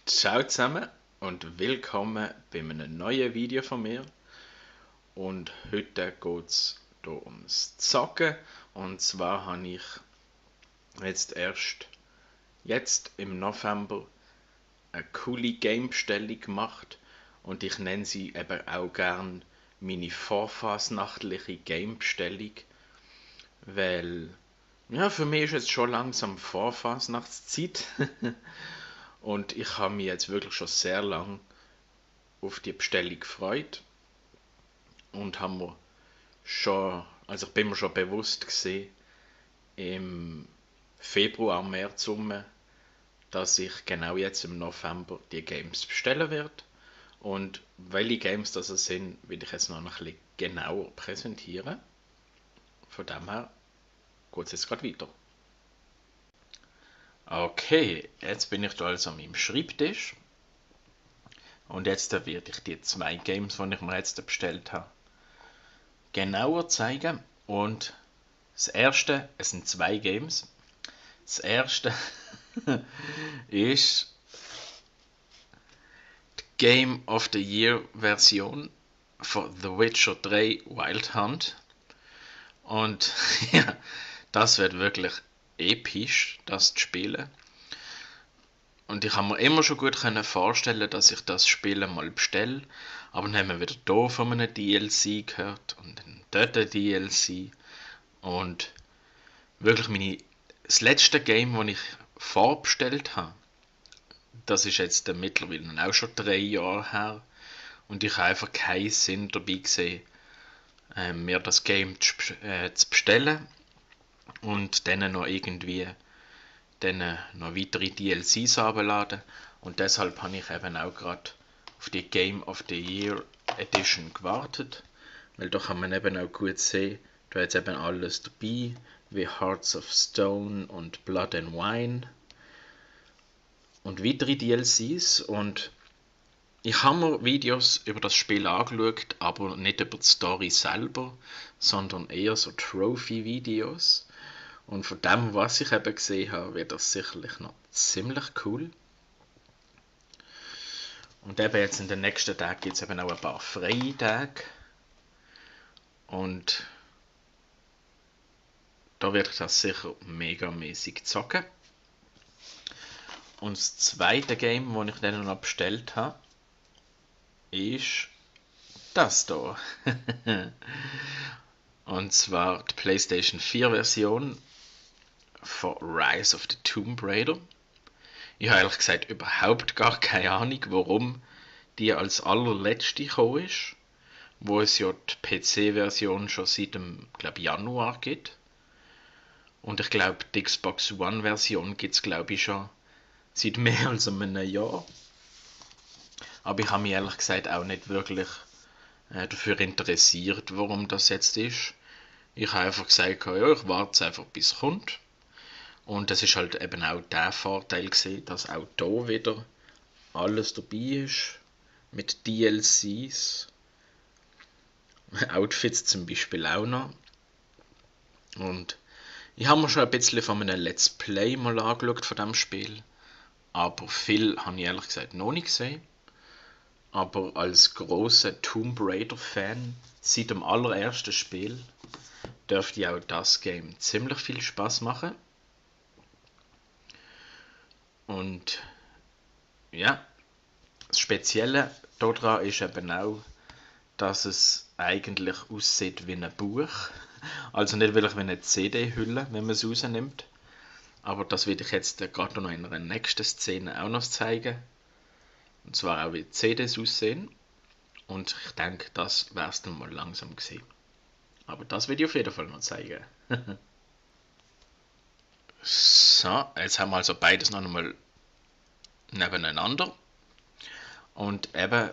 Ciao zusammen und willkommen bei einem neuen Video von mir. Und heute geht es hier ums Zocken. Und zwar habe ich jetzt im November eine coole Game-Bestellung gemacht. Und ich nenne sie eben auch gern meine vorfasnachtliche Game-Bestellung. Weil, ja, für mich ist jetzt schon langsam Vorfasnachtszeit. Und ich habe mich jetzt wirklich schon sehr lang auf die Bestellung gefreut und haben wir also ich bin mir schon bewusst gesehen im Februar, März dass ich genau jetzt im November die Games bestellen werde. Und welche Games das sind, will ich jetzt noch ein bisschen genauer präsentieren. Von dem her geht es jetzt gerade weiter. Okay, jetzt bin ich da also an meinem Schreibtisch und jetzt werde ich die zwei Games, die ich mir jetzt bestellt habe, genauer zeigen. Und das erste, es sind zwei Games. Das erste ist die Game of the Year Version von The Witcher 3 Wild Hunt. Und ja, das wird wirklich episch, das zu spielen. Und ich kann mir immer schon gut vorstellen, dass ich das Spiel mal bestelle. Aber dann haben wir wieder hier von einem DLC gehört und dann dort ein DLC. Und wirklich das letzte Game, das ich vorbestellt habe, das ist jetzt mittlerweile auch schon 3 Jahre her. Und ich habe einfach keinen Sinn dabei gesehen, mir das Game zu bestellen und dann noch irgendwie noch weitere DLCs runterladen. Und deshalb habe ich eben auch gerade auf die Game of the Year Edition gewartet. Weil da kann man eben auch gut sehen, da hat eben alles dabei, wie Hearts of Stone und Blood and Wine und weitere DLCs. Und ich habe mir Videos über das Spiel angeschaut, aber nicht über die Story selber, sondern eher so Trophy-Videos. Und von dem, was ich eben gesehen habe, wird das sicherlich noch ziemlich cool. Und eben jetzt in den nächsten Tagen gibt es eben auch ein paar freie Tage. Und da werde ich das sicher megamäßig zocken. Und das zweite Game, das ich dann noch bestellt habe, ist das hier. Und zwar die PlayStation 4 Version von Rise of the Tomb Raider. Ich habe ehrlich gesagt überhaupt gar keine Ahnung, warum die als allerletzte gekommen ist, wo es ja die PC-Version schon seit dem, glaube Januar gibt. Und ich glaube, die Xbox One-Version gibt es, glaube ich, schon seit mehr als einem Jahr. Aber ich habe mich ehrlich gesagt auch nicht wirklich dafür interessiert, warum das jetzt ist. Ich habe einfach gesagt, ja, ich warte einfach, bis es kommt. Und das ist halt eben auch der Vorteil gewesen, dass auch hier wieder alles dabei ist. Mit DLCs. Outfits zum Beispiel auch noch. Und ich habe mir schon ein bisschen von einem Let's Play mal angeschaut von diesem Spiel. Aber viel habe ich ehrlich gesagt noch nicht gesehen. Aber als grosser Tomb Raider Fan seit dem allerersten Spiel dürfte auch das Game ziemlich viel Spaß machen. Und ja, das Spezielle daran ist eben auch, dass es eigentlich aussieht wie ein Buch. Also nicht wirklich wie eine CD-Hülle, wenn man es rausnimmt. Aber das werde ich jetzt gerade noch in einer nächsten Szene auch noch zeigen. Und zwar auch wie CDs aussehen. Und ich denke, das wäre es dann mal langsam gesehen. Aber das werde ich auf jeden Fall noch zeigen. So, jetzt haben wir also beides noch einmal nebeneinander. Und eben,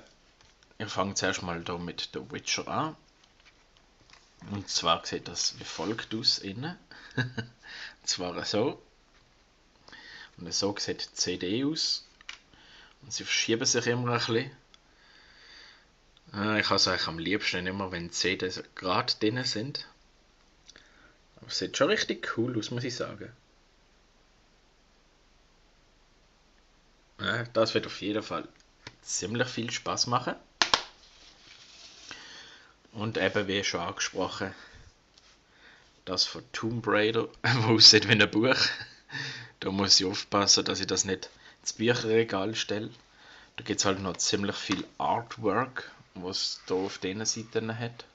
ich fange zuerst mal hier mit The Witcher an. Und zwar sieht das wie folgt aus innen. Und zwar so. Und so sieht die CD aus. Und sie verschieben sich immer ein bisschen. Ich habe es eigentlich am liebsten immer, wenn die CDs gerade drin sind. Aber es sieht schon richtig cool aus, muss ich sagen. Das wird auf jeden Fall ziemlich viel Spaß machen. Und eben, wie schon angesprochen, das von Tomb Raider, wo aussieht wie ein Buch. Da muss ich aufpassen, dass ich das nicht ins Bücherregal stelle. Da gibt es halt noch ziemlich viel Artwork, was da auf diesen Seiten hat.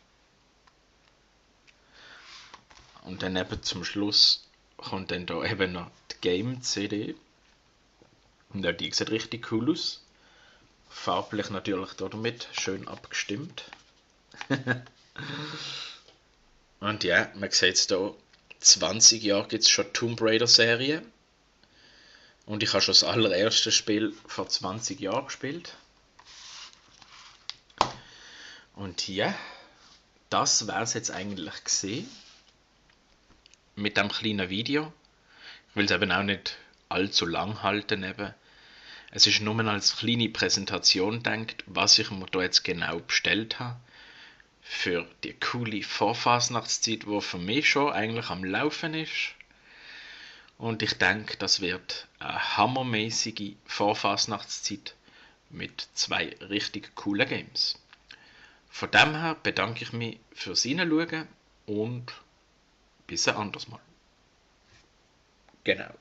Und dann eben zum Schluss kommt dann da eben noch die Game-CD. Und auch die sieht richtig cool aus. Farblich natürlich damit schön abgestimmt. Und ja, man sieht es hier, 20 Jahre gibt es schon Tomb Raider Serie. Und ich habe schon das allererste Spiel vor 20 Jahren gespielt. Und ja, das wäre es jetzt eigentlich gesehen. Mit dem kleinen Video. Ich will es eben auch nicht allzu lang halten. Eben. Es ist nur als kleine Präsentation gedacht, was ich mir da jetzt genau bestellt habe. Für die coole Vorfasnachtszeit, die für mich schon eigentlich am Laufen ist. Und ich denke, das wird eine hammermäßige Vorfasnachtszeit mit 2 richtig coolen Games. Von dem her bedanke ich mich fürs Hineinschauen und bis ein anderes Mal. Genau.